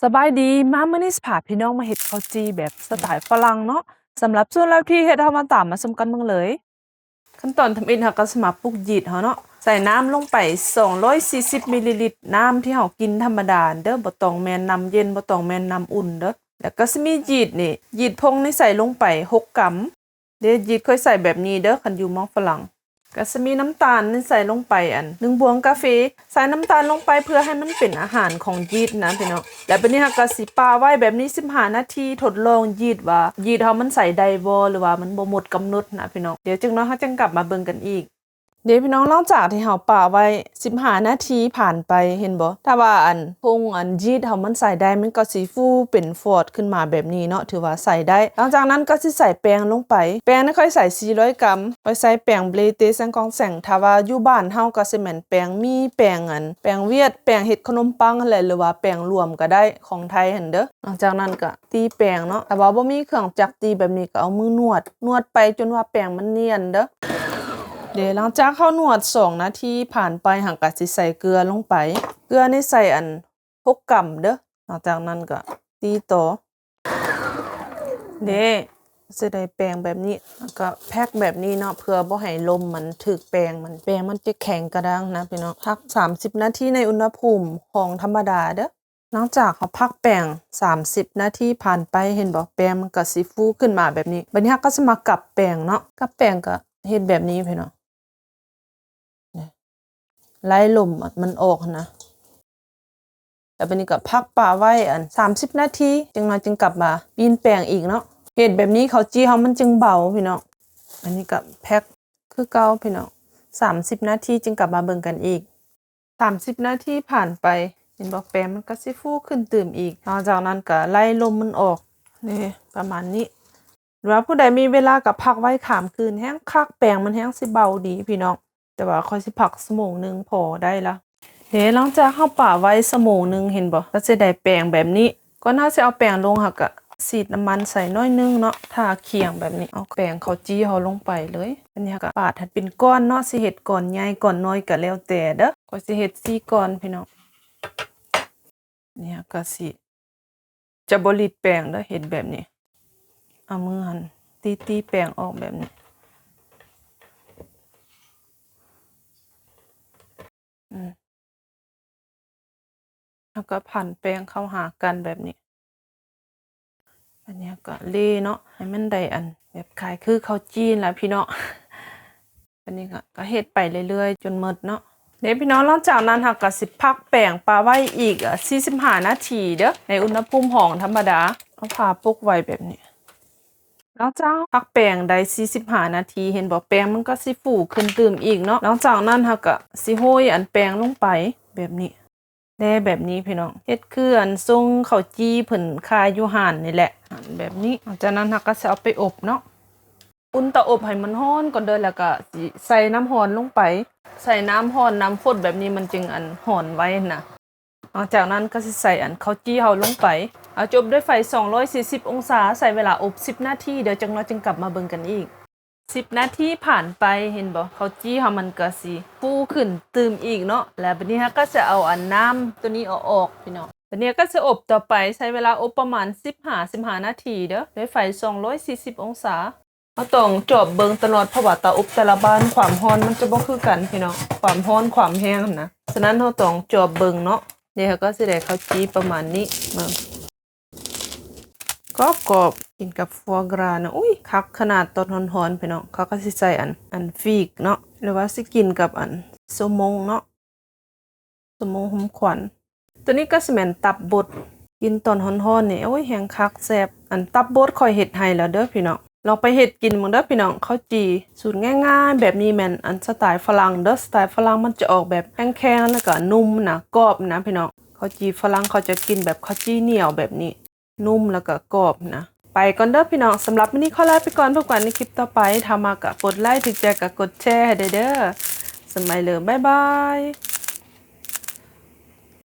ສະບາຍດີ, ມາມື້ນີ້ຊິພາພີ່ນ້ອງມາເຮັດເຂົ້າຈີ່ແບບສະໄຕຝຣັ່ງເນາະ. ສຳລັບສ່ວນແລ້ວທີ່ເຮັດ ເຮົາມາຕາມມາຊົມກັນເບິ່ງເລີຍ. ຂັ້ນຕອນທຳອິດເຮົາກໍຊິມາປຸກຢີດເຮົາເນາະ. ໃສ່ນ້ຳລົງໄປສອງຮ້ອຍສີ່ສິບມິນລີລິດ, ນ້ຳທີ່ເຮົາກິນທຳມະດາເດີ, ບໍ່ຕ້ອງແມ່ນນ້ຳເຢັນ, ບໍ່ຕ້ອງແມ່ນນ້ຳອຸ່ນເດີ. ແລ້ວກໍຊິມີຢີດນີ້, ຢີດຜົງນີ້ໃສ່ລົງໄປຫົກກຳ. ເດ ຢີດຂ້ອຍໃສ່ແບບນີ້ເດີ ຄັນຢູ່ໝໍຝຣັ່ງ. ກະຊິມີນ້ຳຕານນີ້ໃສ່ລົງໄປ ອັນ ໜຶ່ງບ່ວງກາເຟ. ໃສ່ນ້ຳຕານລົງໄປເພື່ອໃຫ້ມັນເປັນອາຫານຂອງຢີດນະພີ່ນ້ອງ. ແລ້ວບາດນີ້ເຮົາກະຊິປະໄວ້ແບບນີ້ສິບຫ້ານາທີ ທົດລອງຢີດວ່າ ຢີດເຮົາມັນໃສ່ໄດ້ບໍ່ ຫຼືວ່າມັນບໍ່ໝົດກຳນົດນະພີ່ນ້ອງ. ດຽວຈັກໜ້ອຍເຮົາຈັ່ງກັບມາເບິ່ງກັນອີກ. ເດພີ່ນ້ອງ, ຫຼັງຈາກທີ່ເຮົາປະໄວ້ສິບຫ້ານາທີຜ່ານໄປ ເຫັນບໍ່? ຖ້າວ່າອັນ ຜົງອັນຢີດເຮົາມັນໃສ່ໄດ້ ມັນກໍຊິຟູເປັນຟອດຂຶ້ນມາແບບນີ້ເນາະ, ຖືວ່າໃສ່ໄດ້. ຫຼັງຈາກນັ້ນກໍຊິໃສ່ແປ້ງລົງໄປ. ແປ້ງນີ້ຂ້ອຍໃສ່ສີ່ຮ້ອຍກຳ, ຂ້ອຍໃຊ້ແປ້ງເບລເຕແຊງກອງແສງ. ຖ້າວ່າຢູ່ບ້ານເຮົາກໍຊິແມ່ນແປ້ງໝີ່, ແປ້ງອັນ ແປ້ງຫວຽດ, ແປ້ງເຮັດຂະໜົມປັງຫັ້ນແຫຼະ ຫຼືວ່າແປ້ງລວມກໍໄດ້ ຂອງໄທຫັ້ນເດີ. ຫຼັງຈາກນັ້ນກໍ ຕີແປ້ງເນາະ. ຖ້າວ່າບໍ່ມີເຄື່ອງຈັກຕີແບບນີ້ກໍເອົາມືນວດ, ນວດໄປຈົນວ່າແປ້ງມັນນຽນເດີ. ເດ ຫຼັງຈາກເຮົານວດສອງນາທີຜ່ານໄປ ເຮົາກໍຊິໃສ່ເກືອລົງໄປ. ເກືອນີ້ໃສ່ອັນຫົກກຳເດີ. ຫຼັງຈາກນັ້ນກໍຕີຕໍ່. ເດ ຊິໄດ້ແປ້ງແບບນີ້ ແລ້ວກໍແພັກແບບນີ້ເນາະ ເພື່ອບໍ່ໃຫ້ລົມມັນຖືກແປ້ງ ມັນ ແປ້ງມັນຈະແຂງກະດ້າງນະພີ່ນ້ອງ. ພັກສາມສິບນາທີໃນອຸນຫະພູມຫ້ອງທຳມະດາເດີ. ຫຼັງຈາກເຮົາພັກແປ້ງສາມສິບນາທີຜ່ານໄປ ເຫັນບໍ່? ແປ້ງມັນກໍຊິຟູຂຶ້ນມາແບບນີ້. ບາດນີ້ເຮົາກໍຊິມາກັບແປ້ງເນາະ. ກັບແປ້ງກໍເຮັດແບບນີ້ພີ່ນ້ອງ. ນີ້ ໄລ່ລົມມັນອອກຫັ້ນນະ. ແລ້ວບາດນີ້ກໍພັກປະໄວ້ ອັນ ສາມສິບນາທີ ຈັກໜ້ອຍຈຶ່ງກັບມາປີ້ນແປ້ງອີກເນາະ. ເຮັດແບບນີ້ເຂົ້າຈີ່ເຮົາມັນຈຶ່ງເບົາພີ່ນ້ອງ. ອັນນີ້ກໍແພັກຄືເກົ່າພີ່ນ້ອງ. ສາມສິບນາທີຈຶ່ງກັບມາເບິ່ງກັນອີກ. ສາມສິບນາທີຜ່ານໄປ ເຫັນບໍ່? ແປ້ງມັນກໍຊິຟູຂຶ້ນຕື່ມອີກ. ຫຼັງຈາກນັ້ນກໍໄລ່ລົມມັນອອກ ນີ້ ປະມານນີ້. ຫຼືວ່າຜູ້ໃດມີເວລາກໍພັກໄວ້ຂ້າມຄືນ ແຮງຄັກ, ແປ້ງມັນແຮງຊິເບົາດີພີ່ນ້ອງ. ແຕ່ວ່າຂ້ອຍຊິພັກຊົ່ວໂມງໜຶ່ງພໍໄດ້ລະ. ເດ ຫຼັງຈາກເຮົາປະໄວ້ຊົ່ວໂມງໜຶ່ງ ເຫັນບໍ່? ກໍຊິໄດ້ແປ້ງແບບນີ້. ກ່ອນເຮົາຊິເອົາແປ້ງລົງ ເຮົາກໍສີດນ້ຳມັນໃສ່ໜ້ອຍໜຶ່ງເນາະ, ທາຄຽງແບບນີ້. ເອົາແປ້ງເຂົ້າຈີ່ເຮົາລົງໄປເລີຍ. ບາດນີ້ເຮົາກໍປາດໃຫ້ເປັນກ້ອນເນາະ, ຊິເຮັດກ້ອນໃຫຍ່ກ້ອນນ້ອຍກໍແລ້ວແຕ່ເດີ. ຂ້ອຍຊິເຮັດສີ່ກ້ອນພີ່ນ້ອງ. ນີ້ເຮົາກໍຊິ ຈະບໍ່ລິດແປ້ງເດີ, ເຮັດແບບນີ້. ເອົາມືຫັ້ນຕີໆແປ້ງອອກແບບນີ້. ອືມ ເຮົາກໍພັນແປ້ງເຂົ້າຫາກັນແບບນີ້. ອັນນີ້ເຮົາກໍເລເນາະ ໃຫ້ມັນໄດ້ອັນ ແບບຄ້າຍຄືເຂົ້າຈີ່ລະພີ່ນ້ອງ. ອັນນີ້ກໍ ກໍເຮັດໄປເລື້ອຍໆຈົນໝົດເນາະ. ເດພີ່ນ້ອງ, ຫຼັງຈາກນັ້ນເຮົາກໍຊິພັກແປ້ງປະໄວ້ອີກ ເອີ່ ສີ່ສິບຫ້ານາທີເດີ ໃນອຸນຫະພູມຫ້ອງທຳມະດາ. ເອົາຜ້າປົກໄວ້ແບບນີ້. ຫຼັງຈາກພັກແປ້ງໄດ້ສີ່ສິບຫ້ານາທີ ເຫັນບໍ່? ແປ້ງມັນກໍຊິຟູຂຶ້ນຕື່ມອີກເນາະ. ຫຼັງຈາກນັ້ນເຮົາກໍຊິໂຮຍອັນແປ້ງລົງໄປແບບນີ້. ແດ່ແບບນີ້ພີ່ນ້ອງ, ເຮັດຄືອັນຊົງເຂົ້າຈີ່ເພິ່ນຂາຍຢູ່ຮ້ານນີ້ແຫຼະ ແບບນີ້. ຫຼັງຈາກນັ້ນເຮົາກໍຊິເອົາໄປອົບເນາະ. ອຸ່ນເຕົາອົບໃຫ້ມັນຮ້ອນກ່ອນເດີ ແລ້ວກໍຊິໃສ່ນ້ຳຮ້ອນລົງໄປ. ໃສ່ນ້ຳຮ້ອນ ນ້ຳຟົດແບບນີ້ ມັນຈຶ່ງອັນຮ້ອນໄວຫັ້ນນະ. ຫຼັງຈາກນັ້ນກໍຊິໃສ່ອັນເຂົ້າຈີ່ເຮົາລົງໄປ. ເອົາ ຈົບດ້ວຍໄຟສອງຮ້ອຍສີ່ສິບອົງສາ, ໃຊ້ເວລາອົບສິບນາທີ. ດຽວຈັກໜ້ອຍຈຶ່ງກັບມາເບິ່ງກັນອີກ. ສິບນາທີຜ່ານໄປ ເຫັນບໍ່? ເຂົ້າຈີ່ເຮົາມັນກໍຊິຟູຂຶ້ນຕື່ມອີກເນາະ. ແລ້ວບັດນີ້ເຮົາກໍຈະເອົາອັນນ້ຳໂຕນີ້ເອົາອອກພີ່ນ້ອງ. ບັດນີ້ກໍຈະອົບຕໍ່ໄປ, ໃຊ້ເວລາອົບປະມານສິບຫາສິບຫ້ານາທີເດີ ດ້ວຍໄຟສອງຮ້ອຍສີ່ສິບອົງສາ. ເຮົາຕ້ອງຈອບເບິ່ງຕະຫຼອດ ເພາະວ່າເຕົາອົບແຕ່ລະບ້ານຄວາມຮ້ອນມັນຈະບໍ່ຄືກັນພີ່ນ້ອງ, ຄວາມຮ້ອນຄວາມແຮງຫັ້ນນະ. ສະນັ້ນເຮົາຕ້ອງຈອບເບິ່ງເນາະ. ນີ້ເຮົາກໍຊິໄດ້ເຂົ້າຈີ່ປະມານນີ້ເບິ່ງ. ກອບໆ ກິນກັບຟໍກຣານະ. ອຸ້ຍ ຄັກຂະໜາດ ຕອນຮ້ອນໆ ພີ່ນ້ອງ. ເຂົາກໍຊິໃສ່ອັນ ອັນຟີກເນາະ ຫຼືວ່າຊິກິນກັບອັນຊົ່ວໂມງເນາະ, ຊົ່ວໂມງໂຮມຄວັນ. ໂຕນີ້ກໍຊິແມ່ນຕັບບົດ, ກິນຕອນຮ້ອນໆນີ້ ໂອ້ຍ ແຮງຄັກແຊບ. ອັນຕັບບົດຂ້ອຍເຮັດໃຫ້ແລ້ວເດີພີ່ນ້ອງ, ລອງໄປເຮັດກິນເບິ່ງເດີພີ່ນ້ອງ. ເຂົ້າຈີ່ສູດງ່າຍໆແບບນີ້ແມ່ນອັນສະໄຕຝຣັ່ງເດີ. ສະໄຕຝຣັ່ງມັນຈະອອກແບບແຂງໆ ແລ້ວກໍນຸ່ມນະ, ກອບນະພີ່ນ້ອງ. ເຂົ້າຈີ່ຝຣັ່ງເຂົາຈະກິນແບບເຂົ້າຈີ່ໜຽວແບບນີ້, ນຸ່ມແລ້ວກໍກອບນະ. ໄປກ່ອນເດີພີ່ນ້ອງ, ສຳລັບມື້ນີ້ຂໍລາໄປກ່ອນ, ພົບກັນໃນຄລິບຕໍ່ໄປ. ຖ້າມັກກໍກົດໄລ, ຖືກໃຈກໍກົດແຊໃຫ້ແດ່ເດີ. ສະໄໝເລີ ບາຍບາຍ.